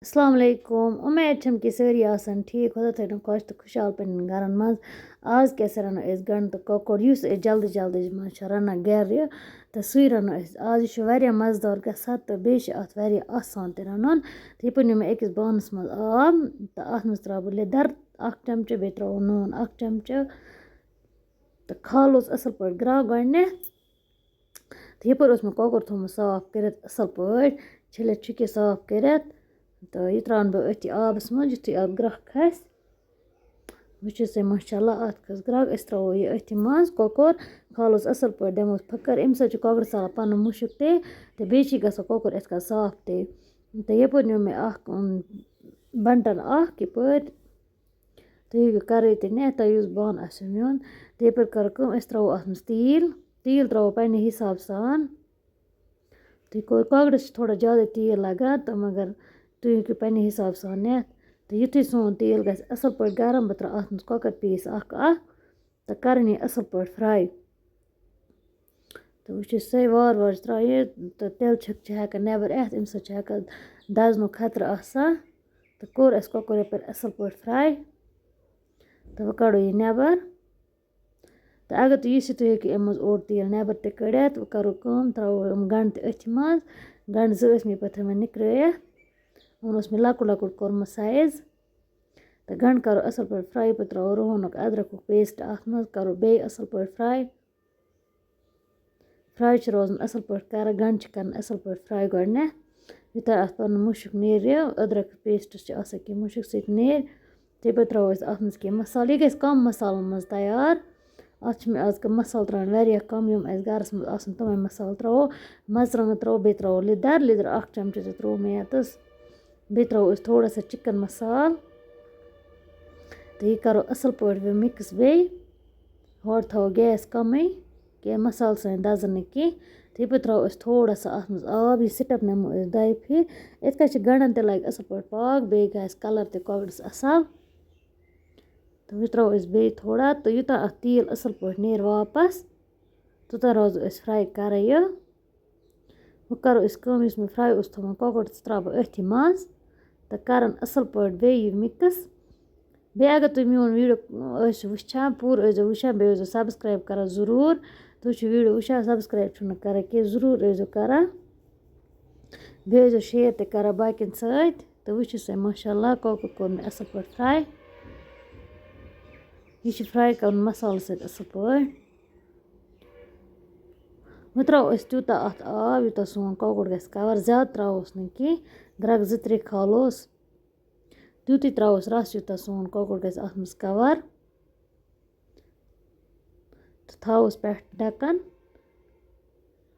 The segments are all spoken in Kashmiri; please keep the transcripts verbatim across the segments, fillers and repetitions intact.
السلام علیکم، اُمید چھم کہِ سٲری آسن ٹھیٖک، خۄدا تھٲینو خۄش تہٕ خۄشحال پننٮ۪ن گرن منٛز۔ آز کیٛاہ سا رَنو أسۍ؟ گنٛڈٕ تہٕ کۄکُر، یُس أسۍ جلدی جلدی منٛز چھِ رَنان گرِ، تہٕ سُے رَنو أسۍ آز۔ یہِ چھُ واریاہ مَزٕدار گژھان تہٕ بیٚیہِ چھُ اَتھ واریاہ آسان تہِ رَنُن۔ تہٕ یہِ پَتہٕ نیوٗ مےٚ أکِس بانَس منٛز آب، تہٕ اَتھ منٛز ترٛاوٕ بہٕ لیٚدٕر اَکھ چَمچہٕ، بیٚیہِ ترٛاوٕ نوٗن اَکھ چَمچہٕ، تہٕ کھالوس اَصٕل پٲٹھۍ گرٛکھ گۄڈٕنٮ۪تھ۔ تہٕ یَپٲرۍ اوس مےٚ کۄکُر تھوٚومُت صاف کٔرِتھ اَصٕل پٲٹھۍ، چھٔلِتھ چھُکھ یہِ صاف کٔرِتھ۔ تہٕ یہِ ترٛاوَن بہٕ أتھی آبَس منٛز، یُتھُے اَتھ گرٛکھ کھَسہِ۔ وٕچھِو سا، ماشاء اللہ، اَتھ کھٔژ گرٛکھ۔ أسۍ ترٛاوو یہِ أتھی منٛز کۄکُر، کھالوس اَصٕل پٲٹھۍ، دِموس پھٕکَر۔ اَمہِ سۭتۍ چھُ کۄکرَس ژَلان پَنُن مُشُک تہِ، تہٕ بیٚیہِ چھِ گژھان کۄکُر اَسہِ کھَسان صاف تہِ۔ تہٕ یَپٲرۍ نیوٗ مےٚ اَکھ، اُم، بَنٹَن اَکھ یَپٲرۍ۔ تُہۍ ہیٚکِو کَرٲے تہِ نِتھ، تۄہہِ یُس بانہٕ آسیو نیُن۔ تہٕ یَپٲرۍ کَرو کٲم، أسۍ ترٛاوو اَتھ منٛز تیٖل۔ تیٖل ترٛاوو پنٛنہِ حِساب سان۔ تُہۍ کو-، کۄکرَس چھِ تھوڑا زیادَے تیٖل لَگان، تہٕ مگر تُہۍ ہیٚکِو پنٛنہِ حِساب سان نِتھ۔ تہٕ یُتھُے سون تیٖل گژھِ اَصٕل پٲٹھۍ گرم، بہٕ ترٛاوٕ اَتھ منٛز کۄکَر پیٖس اَکھ اَکھ، تہٕ کَرَن یہِ اَصٕل پٲٹھۍ fry۔ تہٕ وٕچھِو سُے وارٕ وارٕ چھِ ترٛاوان یہِ، تہٕ تِلہٕ چھِکھ چھِ ہٮ۪کان نٮ۪بَر یِتھ، اَمہِ سۭتۍ چھِ ہٮ۪کان دَزنُک خطرٕ آسان۔ تہٕ کوٚر اَسہِ کۄکُر یَپٲرۍ اَصٕل پٲٹھۍ fry۔ تہٕ وۄنۍ کَڑو یہِ نٮ۪بَر۔ تہٕ اگر تُہۍ یژھِو، تُہۍ ہیٚکِو اَمہِ منٛز اوٚڑ تیٖل نٮ۪بَر تہِ کٔڑِتھ۔ وۄنۍ کَرو کٲم، ترٛاوو یِم گَنٛڈٕ تہِ أتھۍ منٛز۔ گَنٛڈٕ زٕ ٲسۍ مےٚ پَتہٕ تھٲومٕتۍ نِکرٲیِتھ۔ یِمَن اوس مےٚ لۄکُٹ لۄکُٹ کوٚرمُت size۔ تہٕ گَنٛڈٕ کَرو اَصٕل پٲٹھۍ fry، پَتہٕ ترٛاوو رُہنُک أدرَکُک paste اَتھ منٛز، کَرو بیٚیہِ اَصٕل پٲٹھۍ fry۔ Fry چھِ روزان اَصٕل پٲٹھۍ کَران، گَنٛڈٕ چھِ کَران اَصٕل پٲٹھۍ fry گۄڈٕنٮ۪تھ، یوٗتاہ اَتھ پَنُن مُشُک نیرِ، أدرَک paste چھِ آسان کینٛہہ مُشُک سُہ تہِ نیرِ۔ تَمہِ پَتہٕ ترٛاوو أسۍ اَتھ منٛز کینٛہہ مصالہٕ، یہِ گژھِ کَم مصالَن منٛز تیار۔ اَتھ چھِ مےٚ آز کَل مصالہٕ ترٛاوٕنۍ واریاہ کَم، یِم اَسہِ گَرَس منٛز آسَن تِمَے مصالہٕ ترٛاوو۔ مَرژٕوانٛگَن ترٛاوو، بیٚیہِ ترٛاوو لیٚدٕر، لیٚدٕر اَکھ چَمچہٕ تہِ ترٛوو مےٚ یَتَس۔ بیٚیہِ ترٛاوو أسۍ تھوڑا سا chicken مصالہٕ۔ تہٕ یہِ کَرو اَصٕل پٲٹھۍ بیٚیہِ mix بیٚیہِ۔ ہورٕ تھاوو gas کَمٕے، کینٛہہ مصالہٕ سٲنۍ دَزَن نہٕ کینٛہہ۔ تہٕ یَپٲرۍ ترٛاوو أسۍ تھوڑا سا اَتھ منٛز آب، یہِ step نِمو أسۍ دۄیہِ پھِرِ۔ یِتھ کَنۍ چھِ گَنٛڈَن تہِ لَگہِ اَصٕل پٲٹھۍ پاکھ، بیٚیہِ گژھِ colour تہِ کۄکرَس اَصٕل۔ تہٕ وۄنۍ ترٛاوو أسۍ بیٚیہِ تھوڑا، تہٕ یوٗتاہ اَتھ تیٖل اَصٕل پٲٹھۍ نیرِ واپَس، توٗتاہ روزو أسۍ fry کَران یہِ۔ وۄنۍ کَرو أسۍ کٲم، یُس مےٚ fry اوس تھوٚومُت کۄکُر، سُہ ترٛاوٕ بہٕ أتھی منٛز، تہٕ کَرَن اَصٕل پٲٹھۍ بیٚیہِ یہِ mix۔ بیٚیہِ اگر تُہۍ میون video ٲسِو وٕچھان، پوٗرٕ ٲسۍزیو وٕچھان، بیٚیہِ ٲسۍزیو subscribe کَران ضٔروٗر۔ تُہۍ چھِو video وٕچھان، subscribe چھُنہٕ کَران کینٛہہ، ضٔروٗر ٲسۍزیو کَران۔ بیٚیہِ ٲسۍزیو share تہِ کَران باقیَن سۭتۍ۔ تہٕ وٕچھِو سا، ماشاء اللہ، کۄکُر کوٚر مےٚ اَصٕل پٲٹھۍ fry۔ یہِ چھِ fry کَرُن مصالہٕ سۭتۍ اَصٕل پٲٹھۍ۔ وۄنۍ ترٛاوو أسۍ تیوٗتاہ اَتھ آب، یوٗتاہ سون کۄکُر گژھِ cover، زیادٕ ترٛاووس نہٕ کینٛہہ، گرٛٮ۪کھ زٕ ترٛےٚ کھالوس۔ تیوٗتٕے ترٛاووس رَس، یوٗتاہ سون کۄکُر گژھِ اَتھ منٛز cover۔ تہٕ تھاووس پٮ۪ٹھ ڈَکَن۔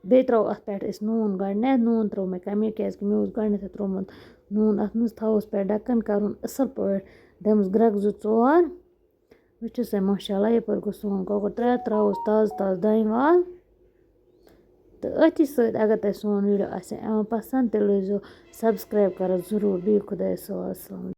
بیٚیہِ ترٛاوو اَتھ پٮ۪ٹھ أسۍ نوٗن گۄڈٕنٮ۪تھ۔ نوٗن ترٛوو مےٚ کَمٕے، کیٛازِکہِ مےٚ اوس گۄڈٕنٮ۪تھٕے ترٛوومُت نوٗن اَتھ منٛز۔ تھاووس پٮ۪ٹھ ڈَکَن، کَرُن اَصٕل پٲٹھۍ، دِمَس گرٛٮ۪کھ زٕ ژور۔ وٕچھِو سا، ماشاء اللہ، یَپٲرۍ گوٚو سون کۄکُر تیار۔ ترٛاووس تازٕ تازٕ دانہِ وَل۔ تہٕ أتھی سۭتۍ، اگر تۄہہِ سون video آسہِ یِوان پَسنٛد، تیٚلہِ ٲسۍزیو subscribe کَران ضٔروٗر۔ بِہِو خۄدایَس حوالہٕ۔ السلام علیکم۔